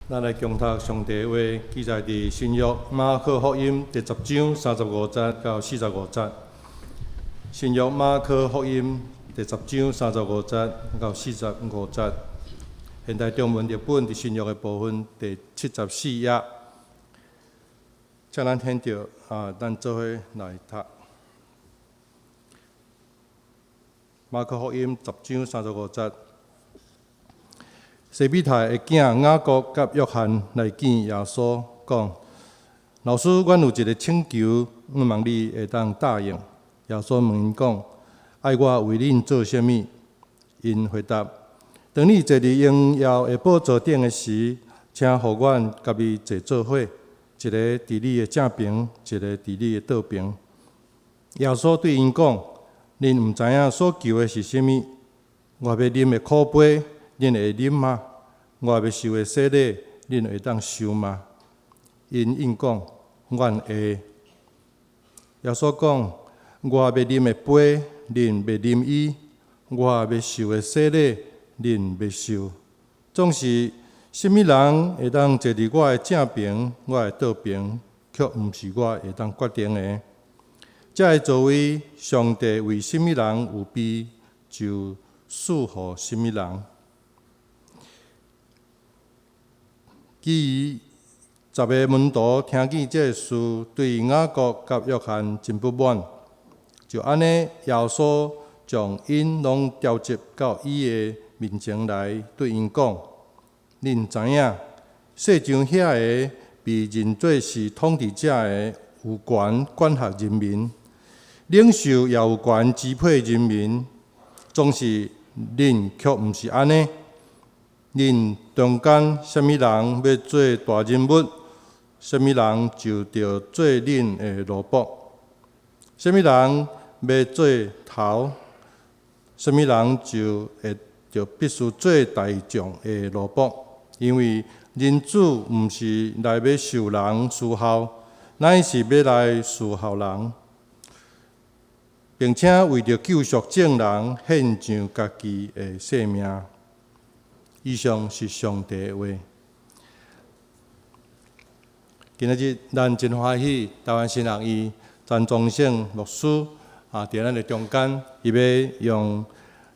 咱來共讀上帝的話，記載佇新約馬可福音第十章35節到45節。新約馬可福音第十章三十五節到四十五節。現代中文譯本佇新約的部分第74頁。請咱現著啊，咱做伙來讀馬可福音十章三十五節。西庇太的囝雅各佮約翰來見耶穌，講：老師，阮有一个請求，向望你會當答應。耶穌問𪜶講：愛我為恁做啥物？𪜶回答：當你坐佇榮耀的寶座頂的時，請予阮佮你坐做伙，一个佇你的正爿，一个佇你的倒爿。耶穌對𪜶講：恁毋知影所求的是啥物？我欲啉的苦杯，恁會啉嗎？我欲受的洗禮，恁會當受嗎？𪜶應講：阮會。耶穌講：我欲啉的杯，恁欲啉伊；我欲受的洗禮，恁欲受。總是，啥物人會當坐佇我的正爿，我的倒爿，卻毋是我會當決定的。這个座位，上帝為啥物人預備，就賜予啥物人。其餘十个門徒聽見這个事，對雅各佮約翰真不滿。就按呢，耶穌將𪜶攏召集到伊的面前來，對𪜶講：恁知影，世上遐个被認做是統治者的，有權管轄人民；領袖也有權支配人民。總是恁卻毋是按呢。恁中間啥物人欲做大人物，啥物人就著做恁的奴僕；啥物人欲做頭，啥物人就會著必須做大眾的奴僕。因為人子毋是來欲受人侍候，乃是欲來侍候人，並且為著救贖眾人，獻上家己的性命。以上是上帝的話。今仔日咱真歡喜，台灣神學院陳宗聖牧師啊，佇咱的中間，伊欲用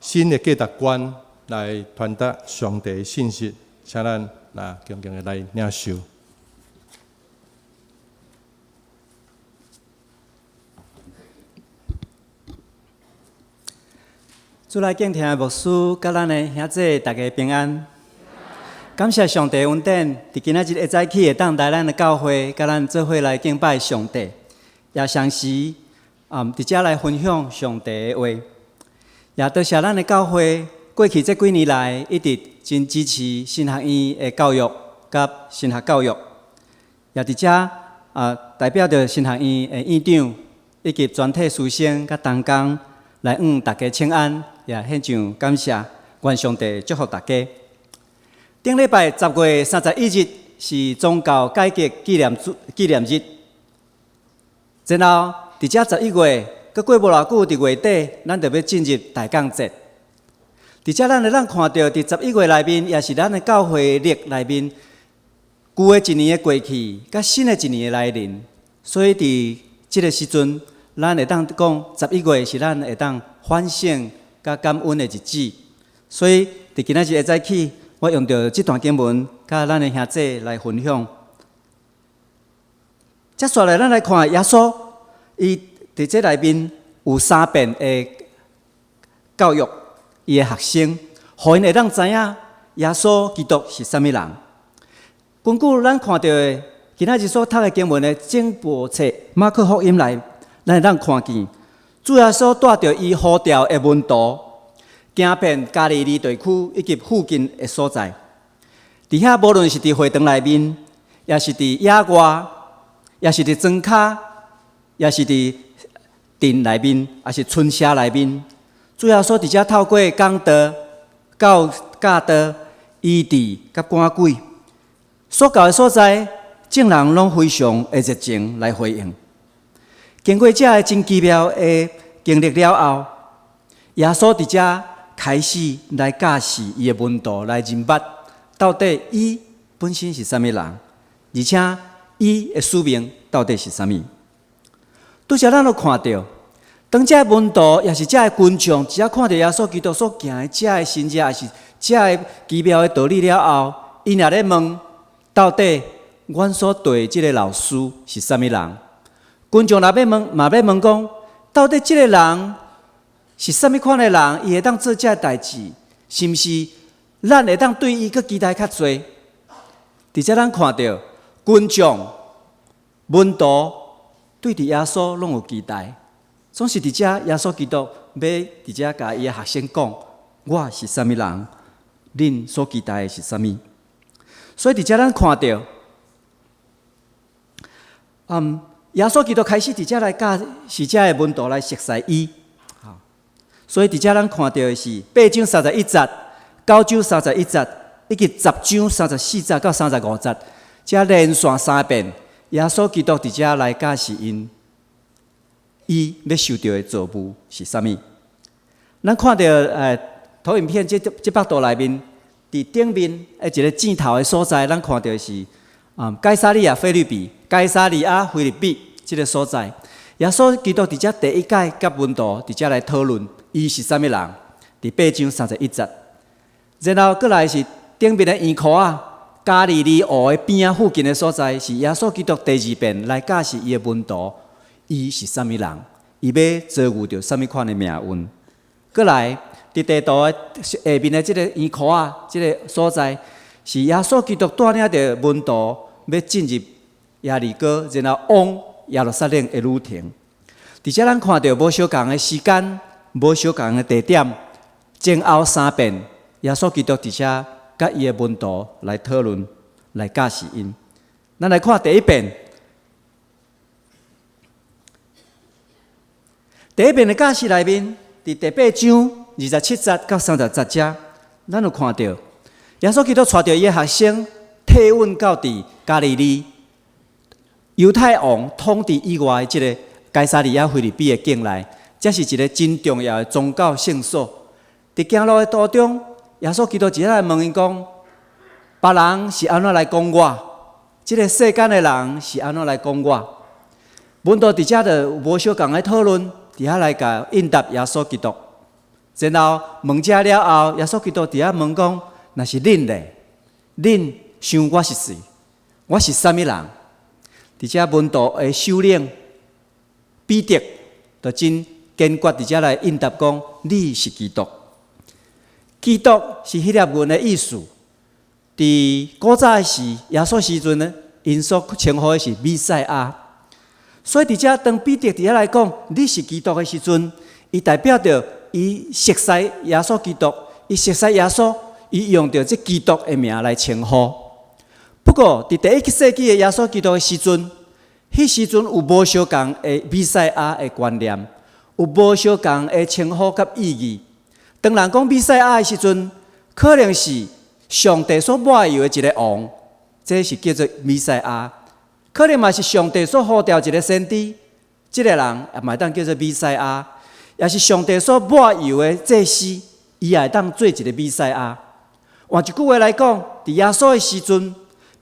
新的價值觀來傳達上帝的信息，請咱來恭敬的來領受。主內敬聽的牧師，佮咱的兄姊，大家平安。感謝上帝恩典，佇今仔日一早起會當來咱的教會，佮咱做伙來敬拜上帝，也同時啊，佇遮來分享上帝的話。也多謝咱的教會，過去這幾年來一直真支持神學院的教育佮神學教育。也佇遮啊，代表著神學院的院長以及全體師生佮同工來向大家請安，也獻上感謝，願上帝祝福大家。頂禮拜10月31日是宗教改革紀念日，然後佇遮十一月，閣過無偌久，佇月底，咱就欲進入大降節。佇遮咱會當看著，佇十一月內面，也是咱的教會曆內面，舊的一年的過去，佮新的一年的來臨。所以佇這个時陣，咱會當講十一月是咱會當反省佮感恩的日子。所以佇今仔日一早起，我用著這段經文，佮咱的兄姊來分享。接紲來，咱來看耶穌，伊佇這內面有三遍的教育伊的學生，予𪜶會當知影耶穌基督是啥物人。根據咱看著的今仔日所讀的經文的整部冊馬可福音內，咱會當看見主耶穌帶著伊呼召的門徒，行遍加利利地區以及附近的所在。佇遐無論是佇會堂內面，抑是佇野外，抑是佇莊跤，抑是佇鎮內面，抑是村社內面，主耶穌佇遮透過講道、教導、醫治佮趕鬼，所到的所在，眾人攏非常的熱情來回應。經過這个真奇妙的經歷了後，耶穌佇遮開始來教示伊的門徒來認捌，到底伊本身是啥物人，而且伊的使命到底是啥物？拄才咱都看著，當這个門徒抑是這个群眾，只要看著耶穌基督所行的這个神蹟，抑是這个奇妙的道理了後，𪜶也咧問：到底阮所綴的這个老師是啥物人？群眾若欲問，嘛欲問講：到底這个人是啥物款的人？伊會當做這个代誌，是毋是？咱會當對伊閣期待較濟？佇遮咱看著群眾門徒對佇耶穌攏有期待，總是佇遮耶穌基督欲佇遮共伊的學生講：我是啥物人？恁所期待的是啥物？所以佇遮咱看著，耶穌基督開始佇遮來教示遮的門徒來熟似伊。所以佇遮咱看著的是八章三十一節、九章三十一節，以及十章三十四節到三十五節，遮連續三遍，耶穌基督佇遮來教示𪜶，伊欲受著的造物是啥物？咱看著投影片這幅圖內面，佇頂面的一个箭頭的所在，咱看著的是該撒利亞腓立比、該撒利亞腓立比這个所在。耶穌基督佇遮第一擺佮門徒佇遮來討論，伊是啥物人？佇八章三十一節，然後閣來是頂面的圓箍仔，加利利湖的邊仔附近的所在，是耶穌基督第二遍來教示伊的門徒，伊是啥物人？伊欲遭遇著啥物款的命運？閣來佇地圖的下面的這个圓箍仔，這个所在，是耶穌基督帶領著門徒欲進入耶利哥，然後往耶路撒冷的旅程。佇遮咱看著無相仝的時間，無相仝的地點，前後三遍，耶穌基督佇遮佮伊的門徒來討論，來教示𪜶。咱來看第一遍，第一遍的教示內面，佇第八章二十七節到三十節遮，咱有看著耶穌基督帶著伊的學生退隱到佇加利利，猶太王統治以外的這个該撒利亞腓立比的境內，這是一个真重要的宗教聖所。佇行路的途中，耶穌基督直接來問𪜶講：別人是按怎來講我？這个世間的人是按怎來講我？門徒佇遮就無相仝的討論，佇遐來共應答耶穌基督。然後問這了後，耶穌基督佇遐問講：若是恁咧，恁想我是誰？我是啥物人？佇遮門徒的首領彼得就真堅決佇遮來應答講：你是基督。基督是希臘文的意思。佇古早時，耶穌時陣呢，𪜶所稱呼的是彌賽亞。所以佇遮當彼得佇遐來講你是基督的時陣，伊代表著伊熟似耶穌基督，伊熟似耶穌，伊用著這基督的名來稱呼。不過，佇第一世紀的耶穌基督的時陣，彼時陣有無相仝的彌賽亞的觀念，有無相仝的稱呼佮意義。當人講彌賽亞的時陣，可能是上帝所抹油的一个王，這是叫做彌賽亞；可能嘛是上帝所呼召一个先知，這个人也嘛會當叫做彌賽亞；也是上帝所抹油的祭司，伊也會當做一个彌賽亞。換一句話來講，佇耶穌的時陣，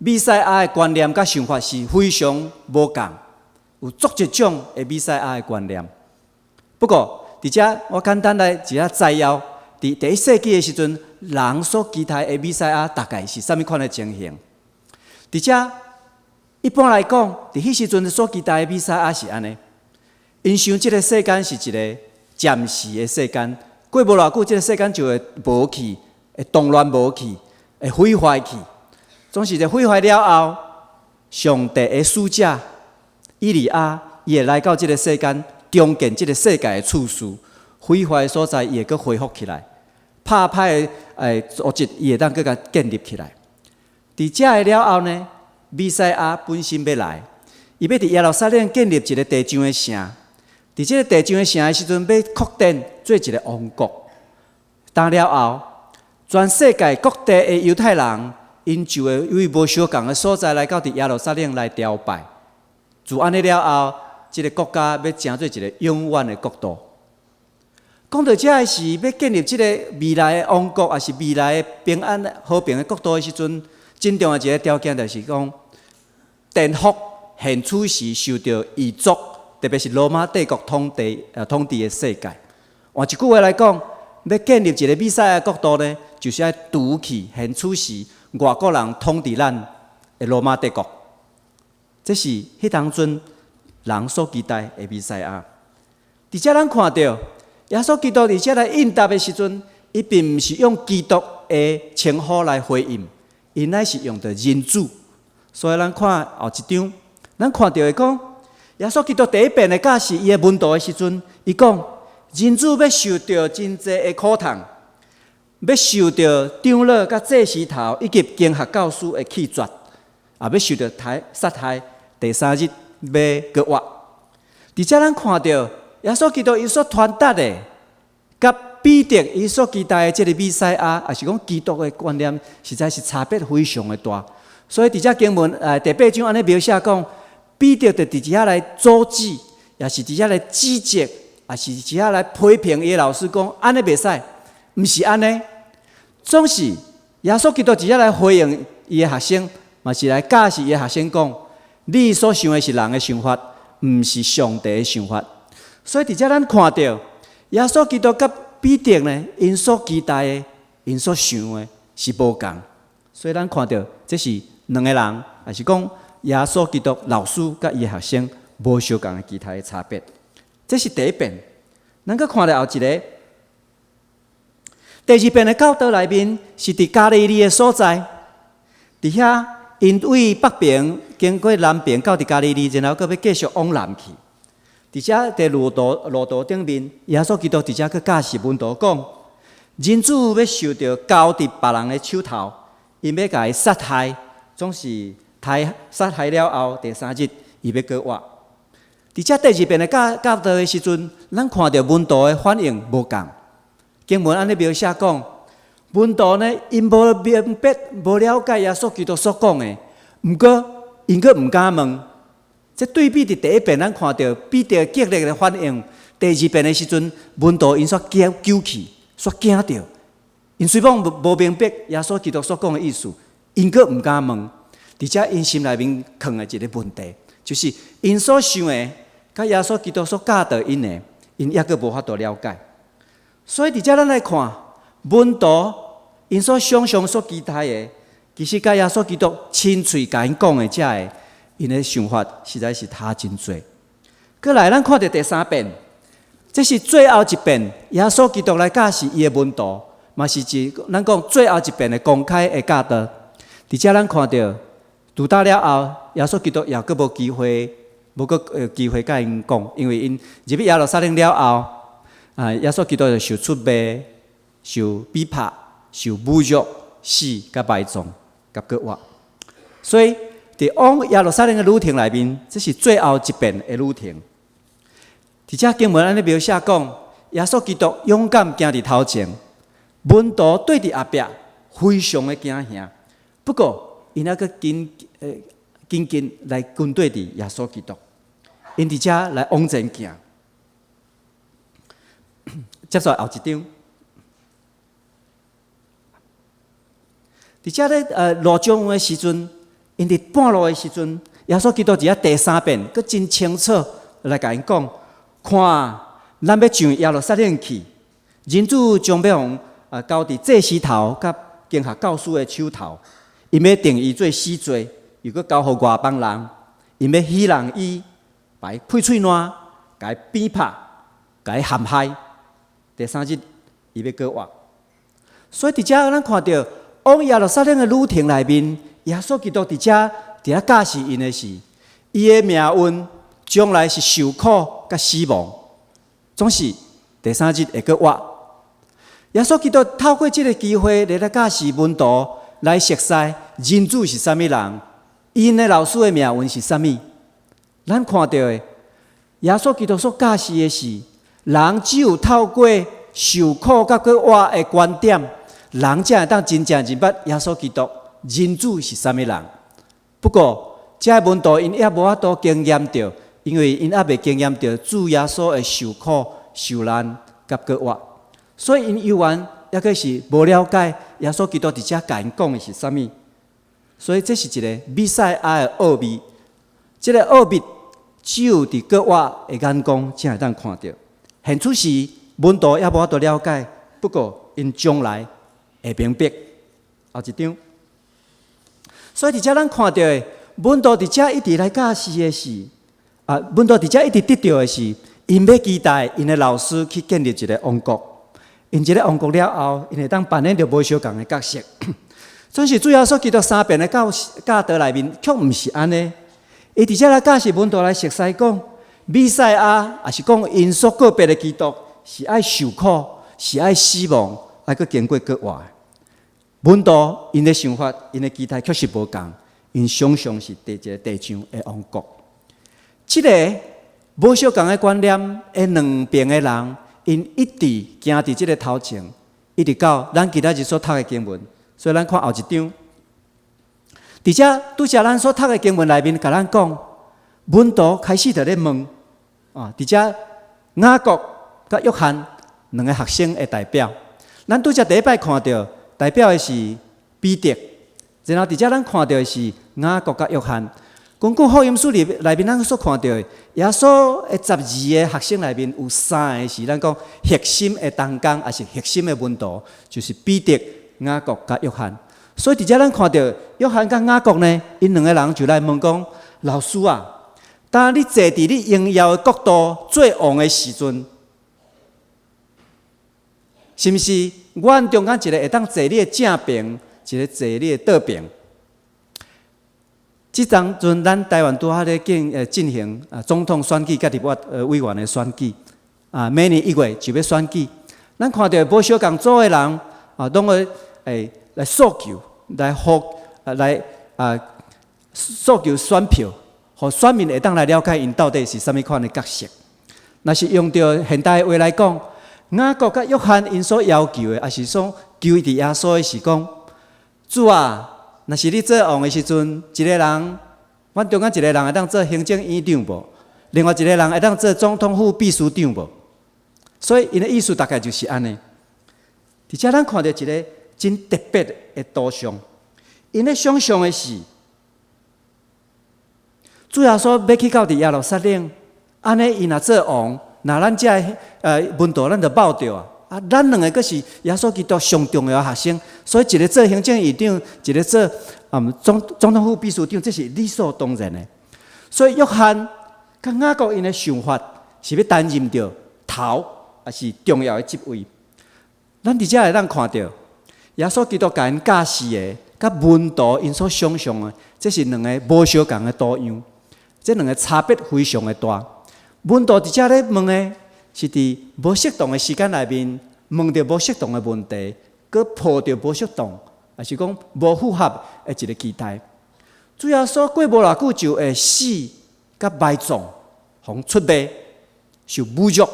彌賽亞的觀念佮想法是非常無仝，有足濟種的彌賽亞的觀念。不過，佇遮我簡單來一下摘要，佇第一世紀的時陣，人所期待的彌賽亞大概是啥物款的情形？佇遮一般來講，佇彼時陣所期待的彌賽亞是按呢，𪜶想這个世間是一个暫時的世間，過無偌久，這个世間就會無去，會動亂無去，會毀壞去。總是佇毀壞了後，上帝的使者以利亞，伊會來到這个世間，重建這个世界的次序，毀壞的所在，伊會閣恢復起來，拍歹的組織，伊會當閣共建立起來。佇這个了後呢，彌賽亞本身欲來，伊欲佇耶路撒冷建立一个地上的城。佇這个地上的城的時陣，欲擴展做一个王國。當了後，全世界各地的猶太人，𪜶就會為無相仝的所在來到佇耶路撒冷來朝拜。自按呢了後，這个國家欲成做一个永遠的國度。講到這个時，欲建立這个未來的王國，抑是未來的平安和平的國度的時陣，真重要一个條件就是講，顛覆現此時受著異族，特別是羅馬帝國統治的世界。換一句話來講，欲建立一個彌賽亞國度呢，就是愛除去現此時外國人統治咱的羅馬帝國。這是彼當陣人所期待的彌賽亞。佇遮咱看著耶穌基督佇遮來應答的時陣，伊並毋是用基督的稱呼來回應，伊乃是用著人子。所以咱看後一張，咱看著會講，耶穌基督第一遍的教示伊的門徒的時陣，伊講人子欲受著真濟的苦痛，欲受著長老佮祭司頭以及經學教師的棄絕，也欲受著刣殺害，第三日欲閣活。佇遮咱看著耶穌基督伊所傳達的，佮彼得伊所期待的這個彌賽亞，抑是講基督的觀念，實在是差別非常的大。所以佇遮經文第八章按呢描寫講，彼得就佇遮來阻止，抑是佇遮來指責，抑是佇遮來批評伊的老師講，按呢袂使，毋是按呢。總是耶穌基督佇遮來回應伊的學生，嘛是來教示伊的學生講，你所想的是人的想法，毋是上帝的想法。所以佇遮咱看著耶穌基督佮彼得呢，𪜶所期待的、𪜶所想的是無仝。所以咱看著這是兩个人，抑是講耶穌基督老師佮伊的學生無相仝的期待的差別。這是第一遍。咱閣看著後一个，第二遍的教導內面是佇加利利的所在，佇遐𪜶對北邊經過南邊到佇加利利，然後閣欲繼續往南去。佇遮佇路途頂面，耶穌基督佇遮閣教示門徒講：人子欲受著交佇別人的手頭，𪜶欲共伊殺害，總是刣殺害了後，第三日伊欲閣活。佇遮第二遍的教導的時陣，咱看著門徒的反應無仝。經文按呢描寫講，門徒呢，𪜶無明白、無了解耶穌基督所講的，毋過𪜶閣毋敢問。這對比佇第一遍，咱看著彼得激烈的反應；第二遍的時陣，門徒𪜶煞驚糾氣，煞驚著。𪜶雖罔無明白耶穌基督所講的意思，𪜶閣毋敢問。佇遮𪜶心內面囥的一个問題，就是𪜶所想的，佮耶穌基督所教導𪜶的，𪜶猶閣無法度了解。所以佇遮咱來看，門徒𪜶所想像、所期待的，其實佮耶穌基督親喙共𪜶講的遮个，𪜶的想法實在是差真濟。閣來，咱看著第三遍，這是最後一遍，耶穌基督來教示伊的門徒，嘛是一咱講最後一遍的公開的教導。佇遮咱看著，拄到了後，耶穌基督也閣無機會，無閣機會共𪜶講，因為𪜶入去耶路撒冷了後，啊，耶穌基督就受出賣、受逼迫、受侮辱、死、佮埋葬、佮閣活。所以，佇往耶路撒冷的旅程內面，這是最後一遍的旅程。佇遮經文按呢描寫講，耶穌基督勇敢行佇頭前，門徒綴佇後壁，非常的驚嚇。不過，𪜶猶閣緊緊來跟綴佇耶穌基督，𪜶佇遮來往前行。接續後一張，佇遮咧路上的時陣。𪜶佇半路的時陣，耶穌基督佇遮第三遍，閣真清楚來共𪜶講：看，咱欲上耶路撒冷去，人子將欲予交佇祭司頭佮經學教師的手頭，𪜶欲定伊做死罪，又閣交予外邦人，𪜶欲戲弄伊，共伊開喙瀾，共伊鞭拍，共伊陷害。第三日，伊欲閣活。所以佇遮咱看著往耶路撒冷的旅程內面，耶穌基督佇遮教示𪜶的是，伊的命運將來是受苦佮死亡，總是第三日會閣活。耶穌基督透過這个機會來教示門徒來熟悉人子是啥物人，𪜶的老師的命運是啥物。咱看著的耶穌基督所教示的是，人只有透過受苦佮閣活的觀點，人才會當真正認捌耶穌基督。人子是啥物人？不過，這个門徒𪜶猶無法度經驗著，因為𪜶猶未經驗著主耶穌的受苦、受難佮閣活，所以𪜶猶原猶閣是無了解耶穌基督佇遮共𪜶講的是啥物。所以這是一个彌賽亞的奧秘。這个奧秘只有佇國外的眼光才會當看著。現此時門徒猶無法度了解，不過𪜶將來會明白。後一張。所以佇遮咱看著的門徒佇遮一直來教示的是，門徒佇遮一直得著的是，𪜶欲期待𪜶的老師去建立一个王國。𪜶這个王國了後，𪜶會當扮演著無相仝的角色。總是主耶穌基督三遍的教教導內面，卻毋是按呢。伊佇遮來教示門徒來熟似講，彌賽亞，抑是講𪜶所告別的基督，是愛受苦，是愛死亡，愛閣經過復活。門徒𪜶的想法，𪜶的期待確實無仝，𪜶想象是佇一个地上的王國。這个無相仝的觀念的兩邊的人，𪜶一直行佇這个頭前，一直到咱今仔日所讀的經文。所以咱看後一張。佇遮拄才咱所讀的經文內面，共咱講，門徒開始佇咧問，佇遮雅各佮約翰兩个學生的代表。咱拄才第一擺看著代表的是彼得，然後佇遮咱看著的是雅各佮約翰。根據福音書內面咱所看著的，耶穌的12个學生內面有三个是咱講核心的同工，抑是核心的門徒，就是彼得、雅各佮約翰。所以佇遮咱看著約翰佮雅各呢，𪜶兩个人就來問講：老師啊，當你坐佇你榮耀的國度做王的時陣，是毋是阮中間一个會當坐你的正爿，一个坐你的倒爿？這當陣咱台灣拄仔咧進行總統選舉佮立法委員的選舉，每年1月就欲選舉。咱看著無相仝組的人啊，攏會來訴求，來呼來訴求選票，予選民會當來了解𪜶到底是啥物款的角色。若是用著現代話來講，雅各佮約翰𪜶所要求的，抑是說求佇耶穌的是講：主啊，若是你做王的時陣，一个人，阮中間一个人會當做行政院長無？另外一个人會當做總統府秘書長無？所以𪜶的意思大概就是按呢。佇遮咱看著一个真特別的圖像，𪜶咧想象的是，主耶穌欲去到佇耶路撒冷，按呢伊若做王，若咱遮門徒咱就無著啊！咱兩个閣是耶穌基督上重要的學生，所以一个做行政院長，一个做總統府秘書長，這是理所當然的。所以約翰佮雅各𪜶的想法是欲擔任著頭，抑是重要的職位。咱佇遮會當看著耶穌基督共𪜶教示的，佮門徒𪜶所想象的，這是兩个無相仝的圖樣，這兩个差別非常的大。門徒佇遮咧問的，是佇無適當的時間內面問著無適當的問題，閣抱著無適當，抑是講無符合的一个期待。主耶穌過無偌久就會死，佮埋葬，予人出賣，受侮辱。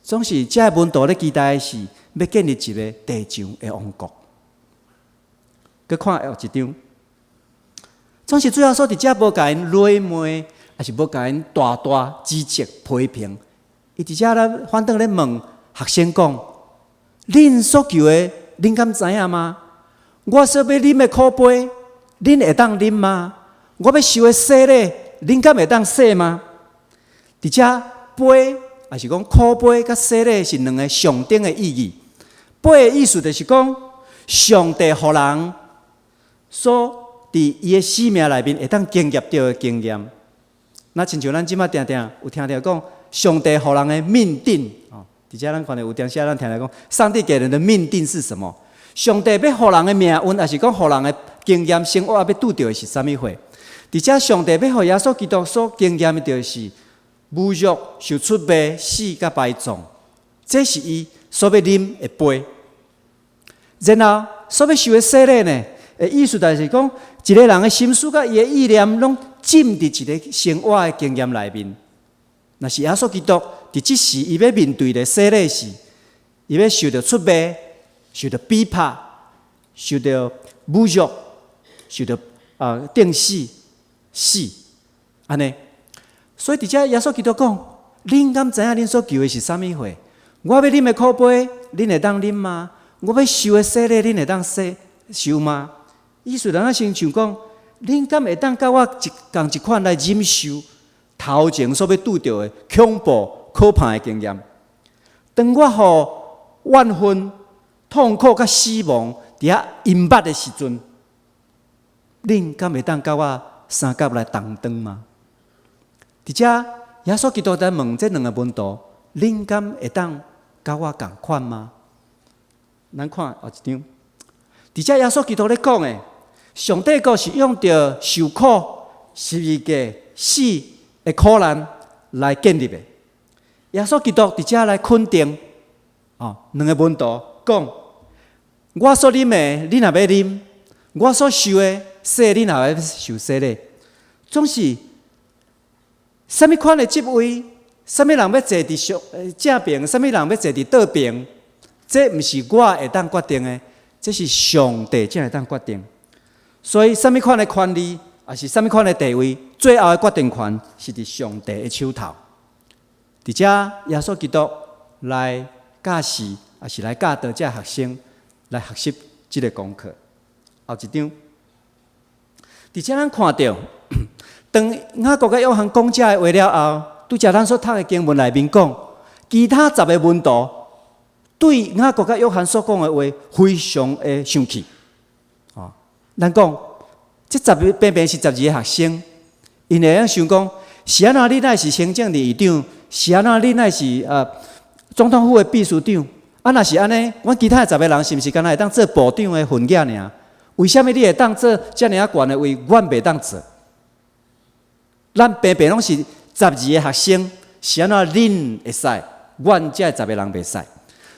總是遮个門徒咧期待的是，欲建立一个地上的王國。閣看後一張，總是主耶穌佇遮無共𪜶詈罵，抑是無共𪜶大大指責批評。伊佇遮咧反轉咧問學生講：恁所求的，恁敢知影嗎？我所欲啉的苦杯，恁會當啉嗎？我欲受的洗禮，恁敢會當洗嗎？佇遮杯，抑是講苦杯佮洗禮是兩个象徵的意義。杯的意思就是講，上帝予人所佇伊的生命內面會當經驗著的經驗。那親像咱這馬定定有聽著講，上帝予人的命定，佇遮咱看著有當時咱聽著講，上帝給人的命定是什麼？上帝欲予人的命運，抑是講予人的經驗生活，欲拄著的是啥物貨？佇遮上帝欲予耶穌基督所經驗的，就是侮辱、受出賣、死佮埋葬，這是伊所欲啉的杯。然後所欲受的洗禮呢？的意思就是講，一个人的心思佮伊的意念，攏浸佇一个生活的經驗內面。若是耶穌基督佇這時，伊欲面對的洗禮是，伊欲受著出賣、受著逼迫、受著侮辱、受著釘死、死，按呢。所以佇遮耶穌基督講：恁敢知影恁所求的是啥物貨？我欲啉的苦杯，恁會當啉嗎？我欲受的洗禮，恁會當洗受嗎？意思人仔親像講，恁敢會當佮我一仝一款來忍受頭前所欲拄著的恐怖可怕的經驗？當我予怨恨、痛苦佮死亡佇遐擁覉的時陣，恁敢會當佮我相佮來擔當嗎？佇遮耶穌基督在問這兩個門徒：恁敢會當佮我仝款嗎？咱看後一張。佇遮耶穌基督咧講的，上帝國是用著受苦、十字架、死的苦難來建立的。耶穌基督佇遮來肯定，哦，兩個門徒講：我所啉的，恁也欲啉；我所受的洗禮，恁也欲受洗禮。總是，啥物款的職位，啥物人欲坐佇上正爿，啥物人欲坐佇倒爿，這毋是我會當決定的，這是上帝才會當決定。所以，啥物款的權利，抑是啥物款的地位，最後的決定權是佇上帝的手頭。佇遮，耶穌基督來教示，抑是來教導這學生來學習這个功課。後一張，佇遮咱看著，當雅各佮約翰講這个話了後，拄才咱所讀的經文內面講，其他十个門徒對雅各佮約翰所講的話非常的生氣。哦，咱講，這十個平平是十二個學生，𪜶會用想講，是按怎你乃是行政院長，是按怎你乃是總統府的秘書長？啊，若是按呢，阮其他的十个人是毋是敢若會當做部長的份額爾？為啥物你會當做遮爾仔懸的位，阮袂當做？咱平平攏是十二个學生，是按怎恁會使，阮這十个人袂使？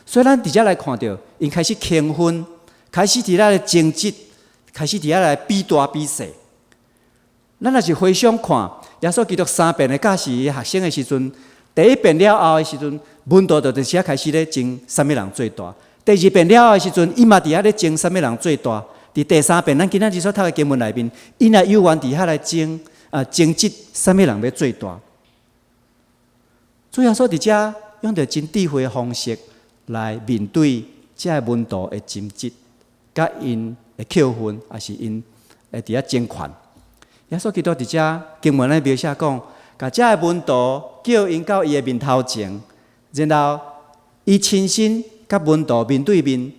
所以咱佇遮來看著，𪜶開始興奮，開始佇遐來爭執，開始佇遐來比大比細。咱若是回想看，耶穌基督三遍的教示學生的時陣，第一遍了後的時陣，門徒就佇遐開始咧爭啥物人最大。第二遍了後的時陣，伊嘛佇遐咧爭啥物人最大。佇第三遍，咱今仔日所讀的經文內面，𪜶也猶原佇遐來爭啊爭執啥物人欲最大。主耶穌佇遮用著真智慧的方式來面對這个門徒的爭執，佮𪜶的扣分，抑是𪜶會佇遐爭權。耶穌基督佇遮經文咧描寫講，共這个門徒叫𪜶到伊的面頭前，然後伊親身佮門徒面對面，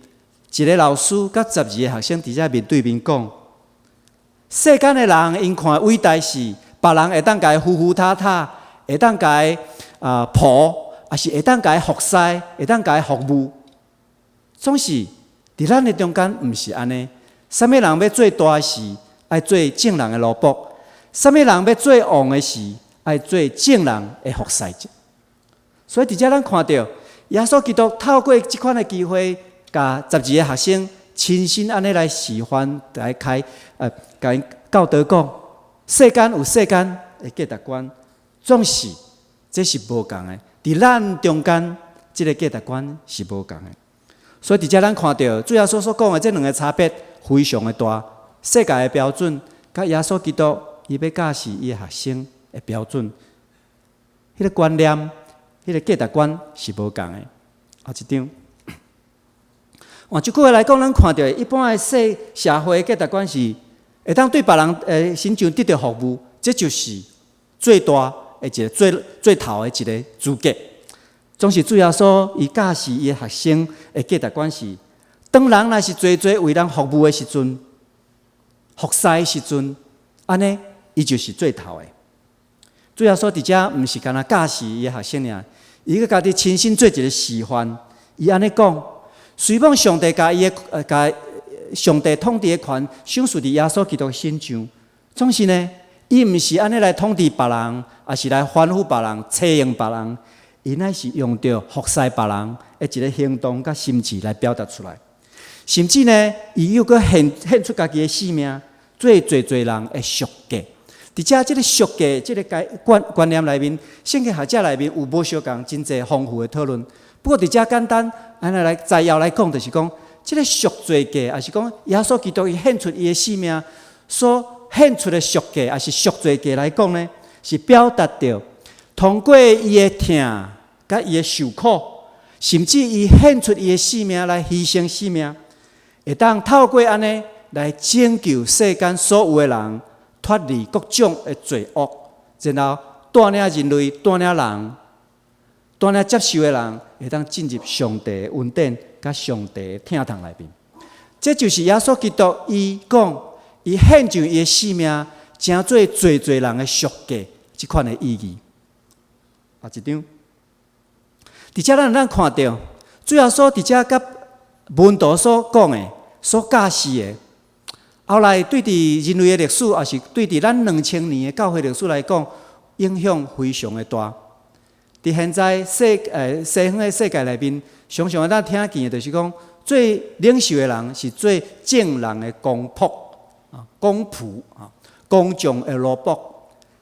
一个老師佮十二个學生佇遮面對面講：世間的人𪜶看偉大是，別人會當共伊扶扶塔塔，會當共伊啊抱，抑是會當共伊服侍，會當共伊服務。總是佇咱的中間毋是按呢。啥物人欲做大事，愛做眾人的奴僕；啥物人欲做王的時，愛做眾人的服侍者。所以佇遮咱看著耶穌基督透過這款的機會，共十二个學生親身按呢來示範，來開共𪜶教導講，世間有世間的價值觀，總是這是無仝的。佇咱中間，這个價值觀是無仝的。所以佇遮咱看著主耶穌所講的這兩个差別非常的大。世界的標準，佮耶穌基督伊欲教示伊的學生的標準，彼个觀念、彼个價值觀是無仝的。後一張，換一句話來講，咱看著一般的社會價值觀是會當對別人身上得著服務，這就是最大的一个最最頭的一个資格。總是主耶穌伊教示伊的學生的價值觀是：當人若是濟濟為人服務的時陣，服侍的時陣，按呢，伊就是最頭的。主耶穌佇遮毋是干焦教示伊的學生爾，伊閣家己親身做一个示範。伊按呢講：雖罔上帝共伊的共上帝統治的權賞賜佇耶穌基督身上，總是呢，伊毋是按呢來統治別人，抑是來吩咐別人、冊用別人，伊乃是用著服侍別人的一个行動佮心志來表達出來。甚至呢，伊又閣獻出家己的性命，做濟濟人的贖價。佇遮這个贖價這个觀念內面，聖經學者內面有無相仝真濟豐富的討論。不過佇遮簡單按呢來摘要來講，就是講這个贖罪價，抑是講耶穌基督伊獻出伊的性命所獻出的贖價，抑是贖罪價來講呢，是表達著通過伊的疼佮伊的受苦，甚至伊獻出伊的性命來犧牲性命，會當透過按呢，來拯救世間所有的人脫離各種的罪惡，然後帶領人類、帶領人、帶領接受的人，會當進入上帝的恩典佮上帝的疼痛內面。這就是耶穌基督伊講，伊獻上伊的性命，成做濟濟人的贖價，這款的意義。啊，一張。佇遮咱看著，主耶穌佇遮佮門徒所講的、所教示的，後來對佇人類的歷史，抑是對佇咱2000年的教會歷史來講，影響非常的大。佇現在西方的世界內面，常常咱聽見的就是講，做領袖的人是做眾人的公僕啊，公僕啊，工匠的奴僕。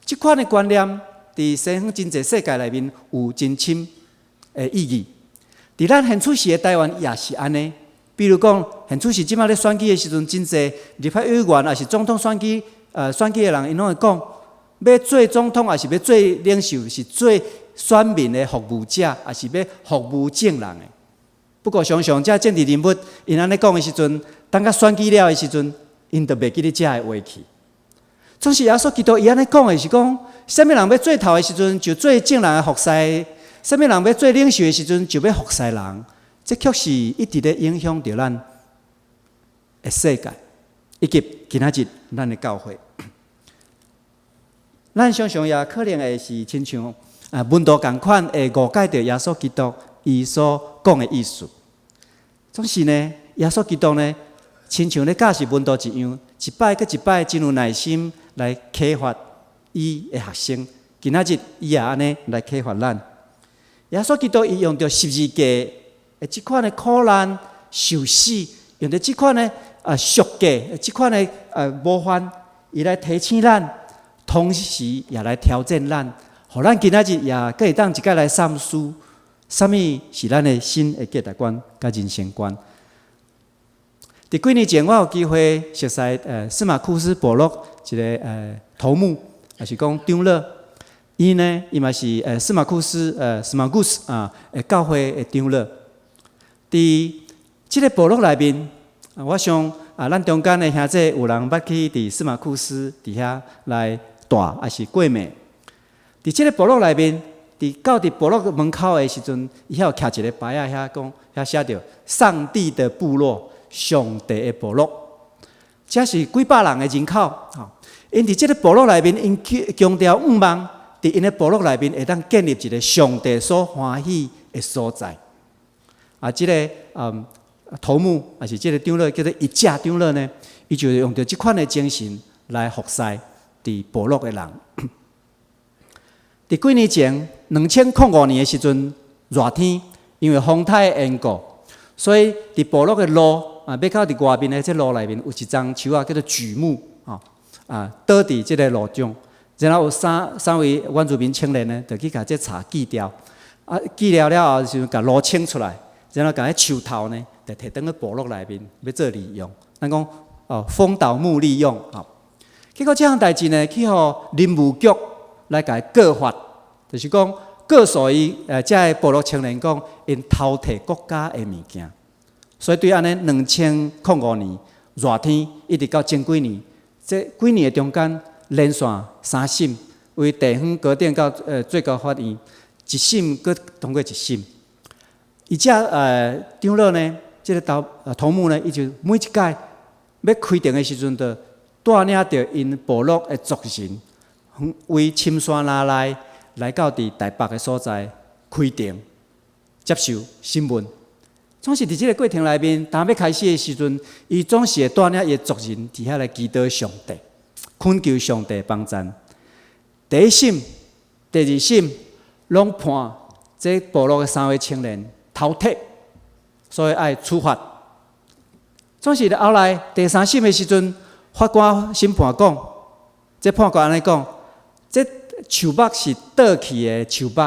這款的觀念，佇西方真濟世界內面有真深的意義。佇咱現處時的台灣也是按呢。比如講，現處時這擺咧選舉的時陣，真濟立法委員抑是總統選舉，選舉的人，𪜶攏會講，欲做總統抑是欲做領袖，是做選民的服務者，抑是欲服務眾人的。不過，常常這政治人物，𪜶按呢講的時陣，等到選舉了的時陣，𪜶就袂記得這个話去。總是耶穌基督伊按呢講的是講，啥物人欲做頭的時陣，就做眾人的服侍；啥物人欲做領袖的時陣，就欲服侍人。這卻是一直咧影響著咱的世界，以及今仔日咱的教會。咱常常也可能會是親像門徒仝款，會誤解著耶穌基督伊所講的意思。總是呢，耶穌基督呢，親像咧教示門徒一樣，一擺閣一擺，真有耐心來啟發伊的學生。今仔日伊也按呢來啟發咱。耶穌基督伊用著十字架的這款的苦難受死，用著這款的贖價，這款的模範，伊來提醒咱，同時也來挑戰咱，予咱今仔日也閣會當一擺來三思，啥物是咱的新的價值觀佮人生觀。佇幾年前，我有機會熟似司馬庫斯部落一個頭目，抑是講長老。伊呢，伊嘛是司馬庫斯司馬庫斯啊，教會的長老。佇這个部落內面，我想啊，咱中間的兄弟有人捌去佇司馬庫斯佇遐來蹛，抑是過暝。佇這个部落內面，佇到佇部落門口的時陣，伊遐有徛一个牌仔，遐講遐寫著“上帝的部落”，上帝的部落。這是幾百人的人口，吼。𪜶佇這个部落內面，𪜶強調向望，佇𪜶的部落內面會當建立一个上帝所歡喜的所在。啊，這个頭目，抑是這个長老叫做一家長老呢，伊就用著這款的精神來服侍佇部落的人。佇幾年前，2005年的時陣，熱天，因為風颱的緣故，所以佇部落的路啊，欲到佇外面的這路內面，有一叢樹仔叫做櫸木啊啊，倒佇這个路上，然後有三位原住民青年呢，就去共這杈鋸掉，啊，鋸了了後，就共路清出來。然後共彼樹頭呢，就提轉去部落內面欲做利用。咱講哦，風倒木利用啊。結果這項代誌呢，去予林務局來共伊告發，就是講告訴伊這个部落青年講，𪜶偷提國家的物件。所以對按呢，2005年熱天一直到前幾年，這幾年的中間連續三審，為地方高等到最高法院一審閣通過一審。伊這長老呢，這个頭目呢，伊就每一擺欲開庭的時陣，就帶領著𪜶部落的族人，為深山內來到佇台北的所在開庭接受審問。總是佇這个過程內面，當欲開始的時陣，伊總是會帶領伊的族人佇遐來祈禱上帝，懇求上帝幫贊。第一審、第二審，攏判這部落的三位青年偷提，所以愛處罰。總是後來第三審的時陣，法官審判講，這判決按呢講，這樹木是倒去的樹木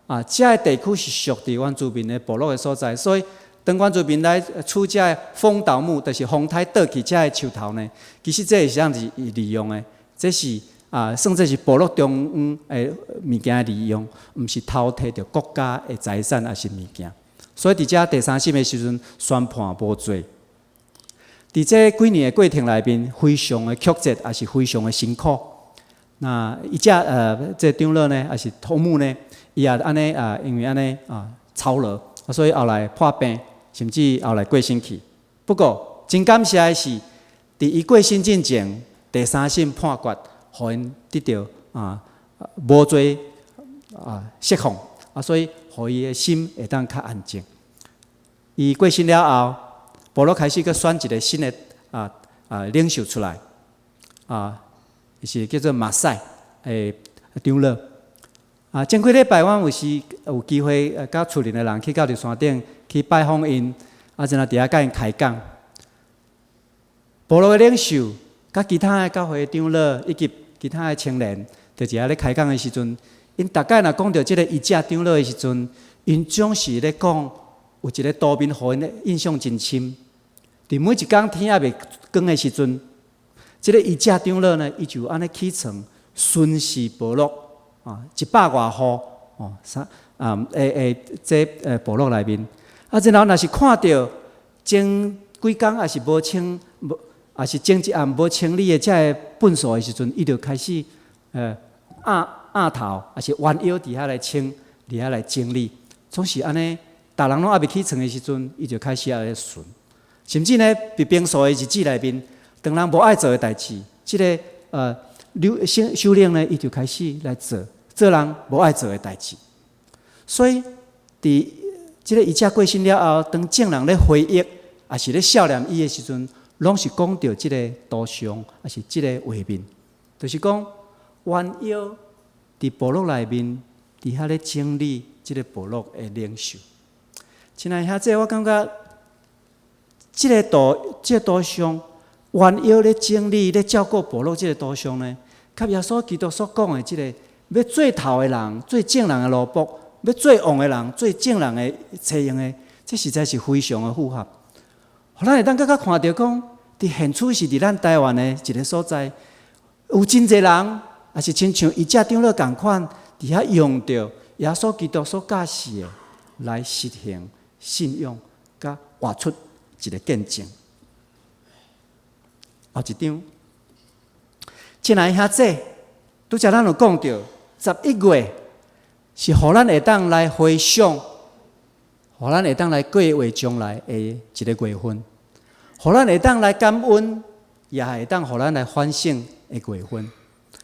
啊，這个地區是屬佇原住民的部落的所在，所以當原住民來取這个風倒木，就是風颱倒去這个樹頭呢，其實這是啥子利用的？這是啊，算這是部落中央的物件的利用，毋是偷提著國家的財產抑是物件。所以佇遮第三審的時陣，宣判無罪。佇這幾年的過程內面，非常的曲折，也是非常的辛苦。那伊遮這長老呢，抑是頭目呢，伊也按呢啊，因為按呢啊操勞，所以後來破病，甚至後來過身去。不過真感謝的是，佇伊過身進前，第三審判決，予𪜶得著啊無罪啊釋放，啊，所以予伊的心會當較安靜。伊過身了後，部落開始閣選一个新的領袖出來，啊，是叫做馬賽的長老。啊，前幾禮拜阮有時有機會，佮厝裡的人去到佇山頂去拜訪𪜶，啊，陣仔佇遐佮𪜶開講。部落的領袖，佮其他的教會長老以及其他的青年，佇遐咧開講的時陣，𪜶逐擺若講著這个伊遮長老的時陣，𪜶總是咧講有一个圖面，予𪜶的印象真深。佇每一工天猶未光的時陣，這个伊遮長老呢，伊就按呢起床巡視部落啊，一百外戶哦，啥啊？會會這部落內面，啊，然後若是看著前幾工抑是無清，無，抑是前一暗無清理的這个糞掃的時陣，伊就開始額額頭，抑是彎腰佇遐來清，佇遐來整理，總是按呢，逐人攏猶未起床的時陣，伊就開始按呢巡。甚至呢，佇平素的日子內面，當人無愛做的代誌，這个首首領呢，伊就開始來做，做人無愛做的代誌。所以，佇這个伊遮過身了後，當眾人咧回憶，抑是咧數念伊的時陣，攏是講著這个圖像，抑是這个畫面，就是講彎腰佇部落內面，佇遐咧整理這个部落的領袖。親愛兄弟，我感覺這个圖，這个圖像，彎腰咧整理、咧照顧部落這个圖像呢，佮耶穌基督所講的這个欲做頭的人，做眾人的奴僕；欲做王的人，做眾人的差用的，這實在是非常的符合。予咱會當閣較看著講，佇現處是佇咱台灣的一个所在，有真濟人，也是親像伊遮長老仝款，佇遐用著耶穌基督所教示的來實行信仰，佮活出一个見證。後一張，親愛兄弟，拄才咱有講著，11月是予咱會當來回想，予咱會當來計劃將來的一个月份，予咱會當來感恩，也會當予咱來反省的月份。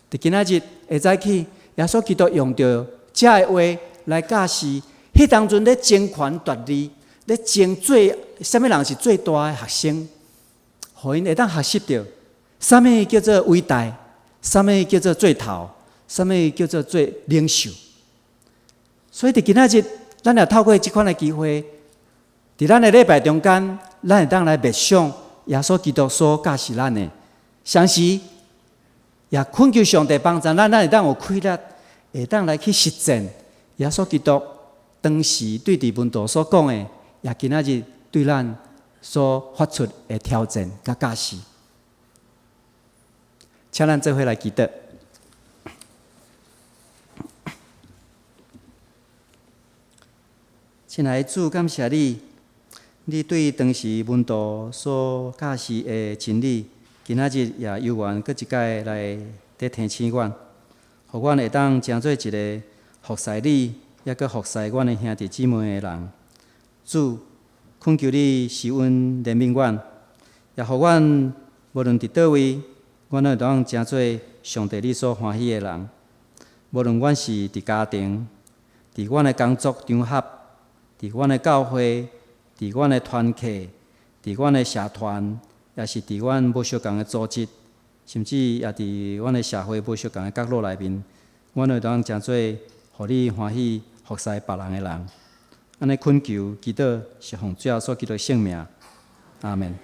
佇今仔日下早起，耶穌基督用著這个話來教示，彼當陣咧爭權奪利，咧爭最啥物人是最大的學生，予𪜶會當學習著，啥物叫做偉大，啥物叫做做頭，啥物叫做做領袖。所以佇今仔日，咱也透過這款的機會，佇咱的禮拜中間，咱會當來默想耶穌基督所教示咱的，同時也懇求上帝幫助咱，咱會當有氣力，會當來去實踐耶穌基督當時對佇門徒所講的，也今仔日對咱所發出的挑戰佮教示。請咱做伙來祈禱。親愛的主，感謝你，你對當時門徒所教示的真理，今仔日也猶原閣一擺來佇提醒阮，予阮會當成做一个服侍你，抑閣服侍阮的兄弟姊妹的人。主，懇求你施恩憐憫阮，也予阮無論佇佗位，阮攏會當成做上帝你所歡喜的人。無論阮是佇家庭，佇阮的工作場合，佇阮的教會，佇阮的團契，佇阮的社團，抑是佇阮無相仝的組織，甚至也佇阮的社會無相仝的角落內面，阮攏會當成做予你歡喜服侍別人的人。按呢懇求祈禱是奉主耶穌基督聖名，阿們。